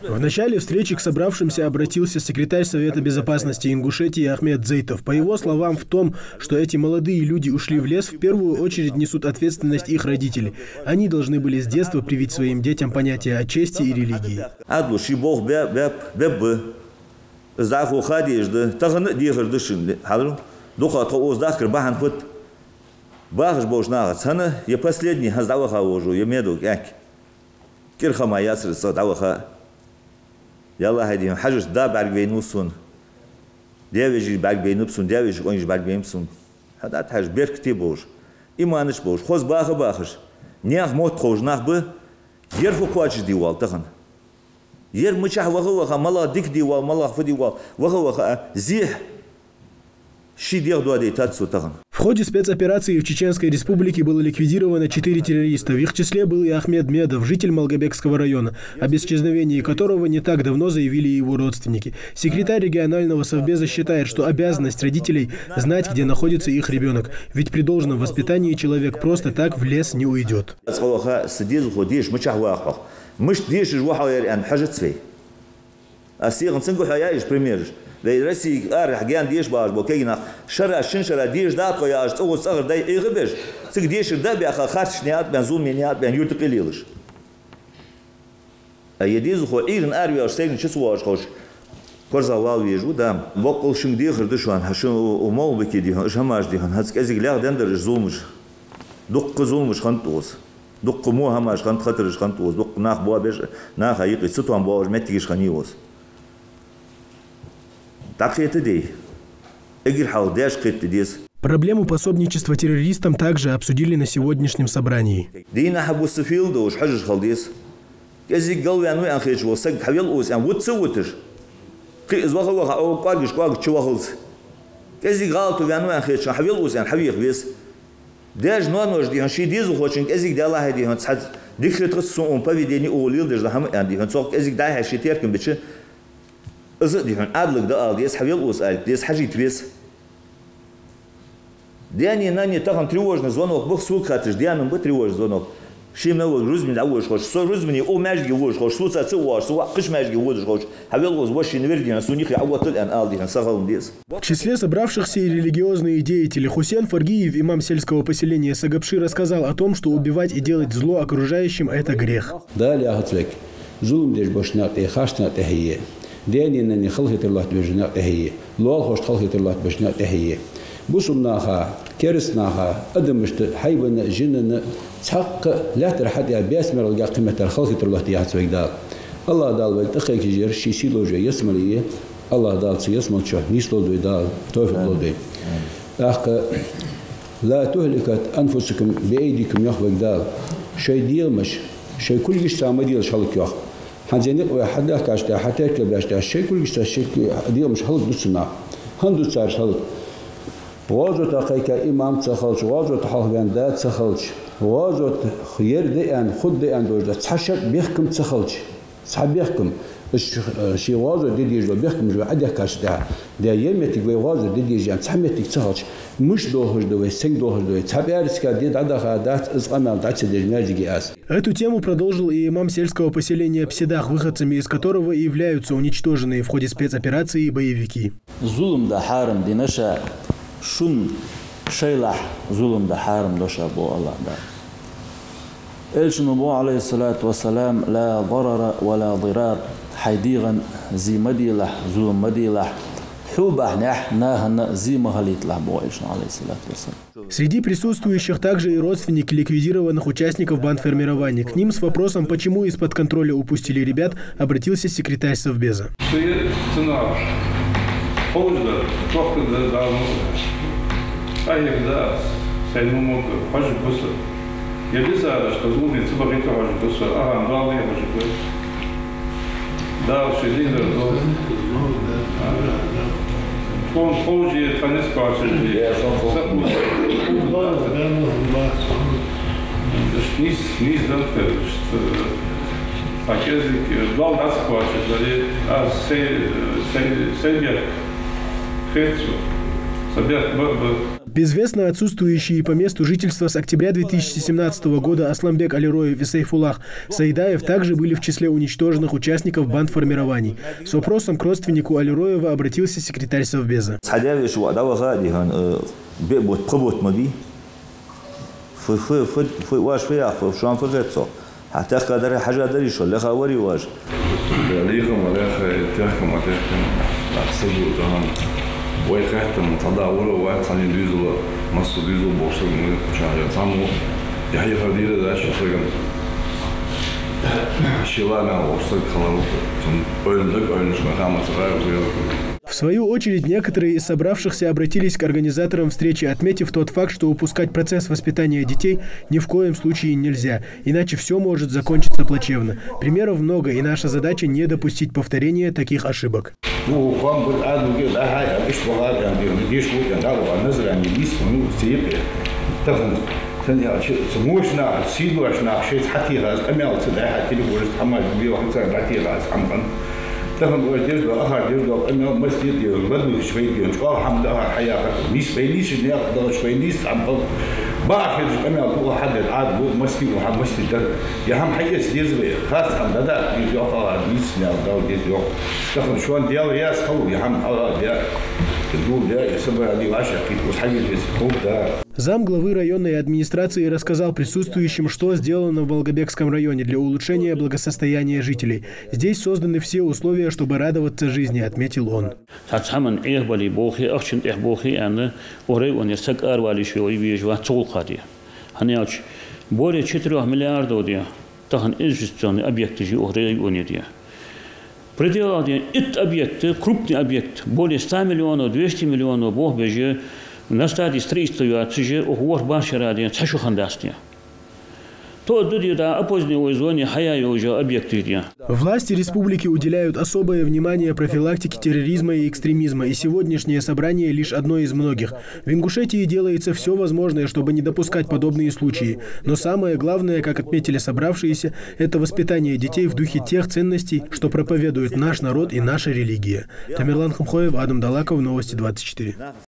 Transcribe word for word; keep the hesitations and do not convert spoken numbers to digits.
В начале встречи к собравшимся обратился секретарь Совета безопасности Ингушетии Ахмед Дзейтов. По его словам, в том, что эти молодые люди ушли в лес, в первую очередь несут ответственность их родители. Они должны были с детства привить своим детям понятие о чести и религии. Ӏаьдало ший болх бе-, бе-, беб ба. Из дӀахо ха дезаш да, тахан а дехар да шун, хьалар. Дукха тхо укхаза дахкар бахьан фуд? Бахаш болча нахаца хӀана, е последний хӀанз дӀаваха вожу, е медо кӀаьнк. КӀира ха ма яцар из цӀагӀа дӀаваха. Яллахьа, дий хьона, хьажарца да бӀаргавайнав сона. Даь-вежарий бӀаргабайнаб сона, даь-вежарий къонгаш бӀаргабайнаб сона. Хьа дӀатӀахьажа беркате болаш, иманаш болаш, хоза баха бахаш, наьха мотт ховш нах ба, ер фу кхоачашде воалл тахан. Ер мичахьа ваха-ваха, малагӀа дика де воалл, малагӀа фу де воалл, ваха-ваха а, зехьа ший дегӀ доадайтад цо тахан. В ходе спецоперации в Чеченской Республике было ликвидировано четыре террориста. В их числе был и Ахмед Медов, житель Малгобекского района, об исчезновении которого не так давно заявили его родственники. Секретарь регионального совбеза считает, что обязанность родителей — знать, где находится их ребёнок. Ведь при должном воспитании человек просто так в лес не уйдёт. Аз къоваха са дезалхо деша мичахьа ваха хьо. Мишта дешаш ва хьо ер аьнна хьажац вай. Аз сиха цунга хьоаяьй уж примераш. Вай Россе арахьа гаьна деша багӀаш бола кагий нах, шера, шин шера деша дӀа а тхо яхаш, цӀагӀа цӀагӀара дай Ӏеха а беш, цига дешар дӀа а баьха, харцахьа наькъа тӀа баьнна, зуламе наькъа тӀа баьнна юрта къайлелаш. А е дезалхо Ӏуйранна араваьлча, сайранна чу ца воагӀаш ховш, корзагӀвала везаш ва, дам. Боккъал шуга дехар да шоана, хьа шун у, у молбике, дий хьона, уж хӀамаш, дий хьона, хӀанз кӀезига леха деннадар уж зуламаш. Дуккха зуламаш хиннад укхаза. Дуккха во хӀамаш хиннад, хатараш хиннад укхаза. Дуккха нах боабеш, наха юкъе цатоам боагӀаш моттигаш хиннай укхаза. ДӀакхета дий. Эггара хьалха даьша кхета деза. Проблему пособничества террористам также обсудили на сегодняшнем собрании. Дийнахьа-бус фийла долаш хьожаш хила деза. КӀезига галваьннав аьнна хеташ вола саг хьавел укхаза аьнна вита ца виташ, кхы из ваха-ваха Ӏо кӀоагаш-кӀоагаш чу вахалца. КӀезига гӀалатваьннав аьнна хеташ хьавел укхаза аьнна хьавеха веза. Даьша-ноаноша, дий хьона, ший дезалхочунга кӀезига, Даллахьа, дий хьона, цхьа дика хетац сона укхун поведени, укхо леладеш дола хӀама аьнна, дий хьона, цох кӀезига дӀа-хьа ший теркам бича, из а, дий хьона, Ӏаьдалга дӀаала деза, хьавел укхаза ала деза, хьажийта веза. Даьна-нанна тахан тревожный звонок ба-кх сога хаьттача, даь-нанна ба тревожный звонок. Ший мел вола рузбане дӀаводаш хилча, со рузбане укх маьждиге водаш хилча, соца ца воагӀаш, со воӀ кхыча маьждиге водаш хилча, хьавел укхаза, воша шийна вер, дий хьона, сона юхе Ӏоотта аьнна ала, дий хьона, са хала ма деза. В числе собравшихся и религиозные деятели. Хусен Фаргиев, имам сельского поселения Сагабши, рассказал о том, что убивать и делать зло окружающим — это грех. Дала яхац вайга: зулам деш болча наькъа тӀа, харцача наькъа тӀа хьае, даьна-нанна халахетар лоаттабеш болча наькъа тӀа хьае, лоалахошта халахетар лоаттабеш болча наькъа тӀа хьае. Бусалба наха, кераста наха, адамашта, хьайбана, жинана, цхьаккха лаьттара хьатӀа баьцмерал гаккхиметтар халахетар лоаттае яхац вайга Дала. АллахӀ Дала вайга тӀакхайкаеш яр ший сий долаш ялсмале я. АллахӀ Дала цу ялсмалчох нийслолда вай, Дала товфикъ лолда вайна. ТӀаккха: «لا تهلكوا أنفسكم بأيديكم», йоах вайга Дала. Шоай дегӀамаш, шоай кулгашца ма делаш хӀалак, йоах. ХӀанз никъ вай хьадахкача тӀехьа, хьатеркалбаьча тӀехьа, шоай кулгашца шоай дегӀамаш хӀалак ду цу наха. ХӀана ду цар хӀалак? ГӀазота кхайка имам ца хилча, гӀазота хьалхаваьнна да ца хилча, гӀазот ер да аьнна, хургда аьнна долаш да цхьа шаг бехкам ца хилча, цхьа бехкам, ш-, ший гӀазот де дезаш дола бехкамаш вай Ӏодехкача тӀехьа, да, ер моттиг вай гӀазот де деза аьнна цхьа моттиг ца хилча, мишта долхаш да вай, сенга долхаш да вай? Цхьа пӀаьраска ди дӀадаха дац из къамаьл дӀа ца деш маьждиге аз. Эту тему продолжил и имам сельского поселения Псидах, выходцами из которого и являются уничтоженные в ходе спецоперации боевики. Зулам да хьарам дина ша, шун шоайла зулам да хьарам дош ба АллахӀ Дала. Элчано бо, عليه الصلاة والسلام: «لا ضرر ولا ضرار». Хьай дегӀа зе ма делахь, зулам ма делахь, хьо бахьанехь нахана зе ма хилийталахь, бо Элчано, عليه الصلاة والسلام. Среди присутствующих также и родственники ликвидированных участников бандформирований. К ним с вопросом, почему из-под контроля упустили ребят, обратился секретарь Совбеза. Цу е цунах ховш да, тохка да, да, ну, ахик да, сай ну мог хожу буса. Я бисара, что зулме цу бахита хожу буса, ага, дали хожу буса. Да, все лидер был. Он хожи, конец квартиры. Низ, низ дам кер, а кӀезига, э, дал дац кхоачаш, дали, а, се-, се-, се бер хецу. Безвестно отсутствующие по месту жительства с октября две тысячи семнадцатого года Асланбек Алироев и Сайфуллах Сайдаев также были в числе уничтоженных участников бандформирований. С вопросом к родственнику Алироева обратился секретарь Совбеза. Цхьа дявеш ваӀ дӀаваха а дихьан, э, бе бот, пха бот ма бий. Фу, фу, фу, фу, ваш фу яхфу, шоан фу хецо. Хьа тахка дара, хьажа дари шо, леха вари ваш. Лихам, леха, техкам, техкам. Ах саду тахан. Вай хаттам, тада ура, вай цани дизула, массу дизул бошсаг, мы чая, цаму. Я, я ходила дальше саган. Шила на бошсаг, халару, цум, ойн даг, ойн шмахама, сарай, ура. В свою очередь, некоторые из собравшихся обратились к организаторам встречи, отметив тот факт, что упускать процесс воспитания детей ни в коем случае нельзя, иначе все может закончиться плачевно. Примеров много, и наша задача не допустить повторения таких ошибок. Ну, хам бир аду ге да хай, а иш бала да, ди, диш бу да, да, назрани лис, ну, сип. Тахан, сан я, чи, мощна, сидвашна, шесть хати раз, амял ца да хати, бу, хама, бу, хам ца да ти раз, амхан. Тахан вай деш да, ахар деш да, къамаьл масте де, ладугӀаш вай де, чӀоагӀа хӀама да ахар хьаяхар. Нийса вай нийса, нийса хӀама да. Бахьа хезаш къамаьл дукха хьаде, Ӏад бу, масте бу, хӀама масте дар. Я хӀама хьаэца деза вай, харц хӀама да, да, из йоах ахар, нийса мел дал деза йоах. Тахан шоана Даьла раьза хилва, я хӀама хьаде, дул де, я собрание ваше, кхы вот хьаде деза, хӀама да. Зам главы районной администрации рассказал присутствующим, что сделано в Малгобекском районе для улучшения благосостояния жителей. Здесь созданы все условия, чтобы радоваться жизни, отметил он. Цхьа цхьаман Ӏехабале болхе, ахчан тӀехьа болхе аьнна, укх районера саг аравале йиш йолаш везаш вац цу гӀулакха тӀа. ХӀана аьлча, более четырёх миллиардов де тахан инвестиционный объекташ я укх районе де. Пределах де итт объект, крупный объект, более ста миллионов, двести миллионов болх беш я, на стадии строительства йоацаш я, укх ворхӀ-барх шера де цхьа шу хиннадац де. То ду де да опоздневой зоне хьаяь йолаш йола объекташ я. Власти республики уделяют особое внимание профилактике терроризма и экстремизма, и сегодняшнее собрание лишь одно из многих. В Ингушетии делается все возможное, чтобы не допускать подобные случаи. Но самое главное, как отметили собравшиеся, это воспитание детей в духе тех ценностей, что проповедует наш народ и наша религия. Тамерлан Хамхоев, Адам Далаков, Новости двадцать четыре.